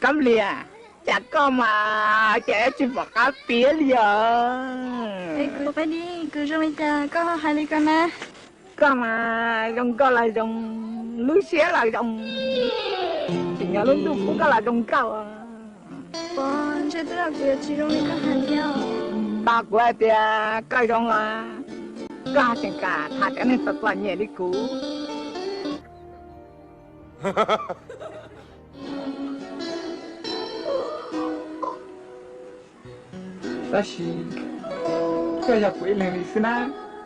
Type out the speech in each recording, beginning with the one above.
Kab Lias, cas koj mas cas tsis pom qab piav li os? Kuv zoo li cas koj hais li ko na? Koj mas zoo nkauj los zoo, lub siab los zoo, tsim nyog lub ntuj pub koj los zoo nkauj. Pov, ntshe twb yog kuv yuav tsis zoo li koj hais thiab. Tos kuv hais tias koj zoo los koj tseem kam tham cov neeg txom txom nyem li kuv. Tab sis koj yog kuv ib leeg li xwb na,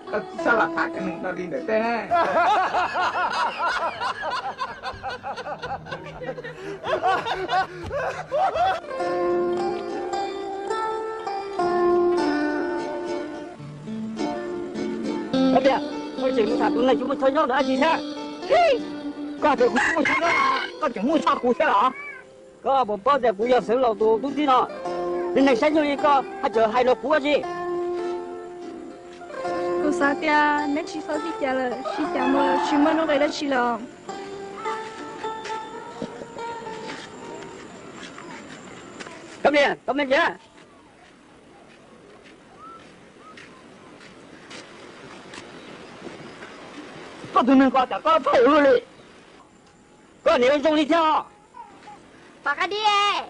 koj txhob los tham cov neeg no li ntawm tej na. Koj tias koj tseem mus tham tus neeg tsis muaj chaw nyob ntawd dab tsi thiab? Koj tias kuv tsis muaj chaw nyob, koj tseem muaj chaw kuv thiab los? Koj puas paub tias kuv yog Xeev Laus tus tub txib no? Niag neeg saib nyuj li koj haj tseem hais rau kuv dab tsi? Kuv xav tias neb tsis txhob txij cas lawm, sib cav mus lawm tsis muaj nuj nqis dab tsi lawm. Kab Lias, tau me ntsis. Koj tus neeg ko cas koj txhob ua luaj li. Koj niam zoo li thiab os. Pov Qab Dib,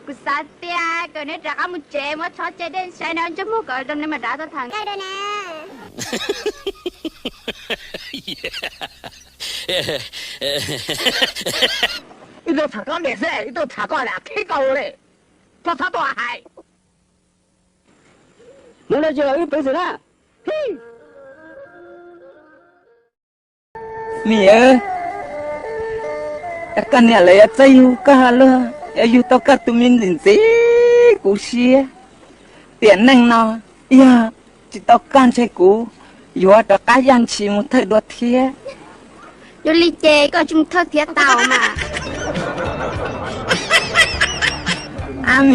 kuv xav tias kom neb rov qab mus tsev muab tsho cia dej saib neb ntsej muag kom zoo neb mam rov tuaj tham na. Ib tug tham koj niam xwb, ib tug tham koj niam qhib koj li. Koj txhob tuaj hais. Mus dab tsi los wb pw xwb na. Niam, koj niam lawv yuav txawj yug koj luag, yuav yug tau koj tus me ntxim ntxim kuv siab. Tiam neej no yog tsis tau koj ntshe kuv yuav rov qab yaj ntshis mus thawj dua thiab. Yog li ces koj tsis mus thawj thiab tau mas. Ab,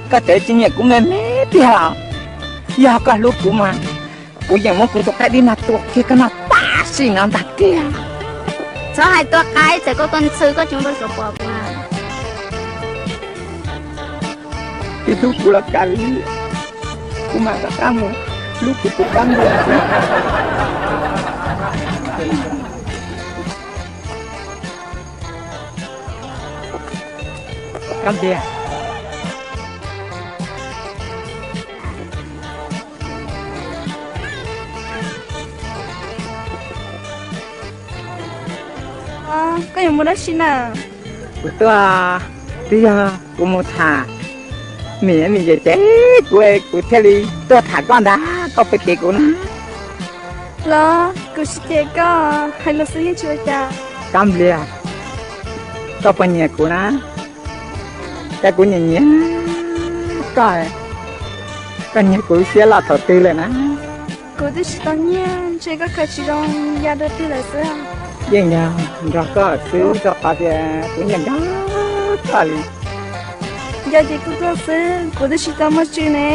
koj tseem tsis nyiam kuv me me tiag los? Yog koj hlub kuv mas kuv yeej muab kuv tus qaib dib no tua kiag koj noj tam sim no ntag tiag. Txhob hais tua qaib, txawm koj tua ntxhw koj tsis muaj lub suav pom kuv. Tsis hlub kuv los kav liam, kuv mam rov qab mus hlub kuv tus kab npua xwb. Kab Lias, koj yuav mus dab tsi na? Kuv tuaj, twb yog kuv mus tham Mim, Mim ces cem kuv, kuv thiaj li tuaj tham koj ntag, koj puas cem kuv na? Los kuv tsis cem koj, hais lus xwb yeej tsis ua cas. Kab Lias, koj puas nyiam kuv na? Cas kuv nyiam nyiam koj, koj nyiag kuv lub siab los thaum twg lawm na? Kuv twb tsis tau nyiag, ntshe koj khaws tsis zoo ya rau twg lawm xwb. Yeej yog nrog koj xwb rau qhov tias kuv nyiam nrog koj li. Yog ces kuj tuaj xwb, kuv twb tsis tau muaj tswv ne.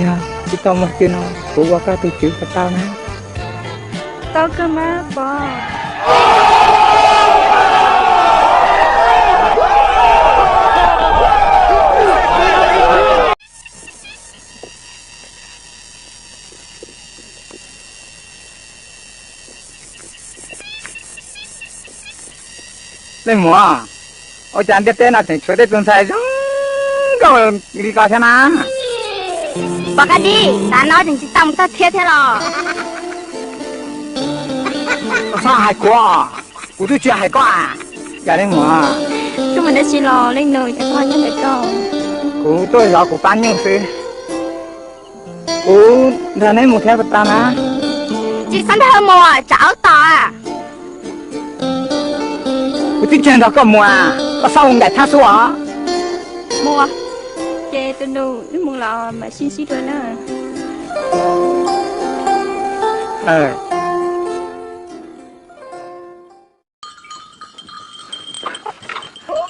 Yog tsis tau muaj tswv no kuv ua koj tus tswv puas tau na? Tau kawg mas Pov. Leej muam, ua cas ntiaj teb no tseem tshuav tej tus ntxhais zoo nkauj li ko thiab na? Pov Qab Dib, tav no tseem tsis tau mus thawj thiab thiab los? Koj txhob hais kuv, kuv twb tsis hais koj a. Cas leej muam, koj mus dab tsi los leej nus, cas koj nyob ntawm koj? Kuv tuaj zov kuv pab nyuj xwb. Kuv nrog neb mus thiab puas tau na? Tsis txhob nrog mus, tsam aub tom. Kuv twb tsis nrog koj mus, koj txhob ua nkaim thab xwb os. Mus, ces tus nus wb mus los mam sib ntsib dua na.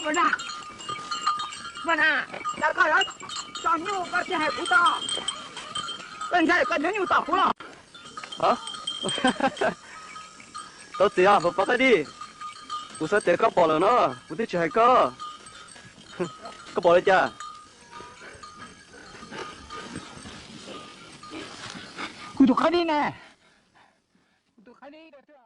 Ua na, ua na, cas koj yuav tso nyuj koj tsis hais kuv tso, koj ntshai koj yuav nyuj tom kuv los? Tau txiv os, Pov Qab Dib. Kuv xav tias koj pom lawm no, kuv twb tsis hais koj. Koj pom li cas? Kuv tus qab dib ne. Kuv tus qab dib.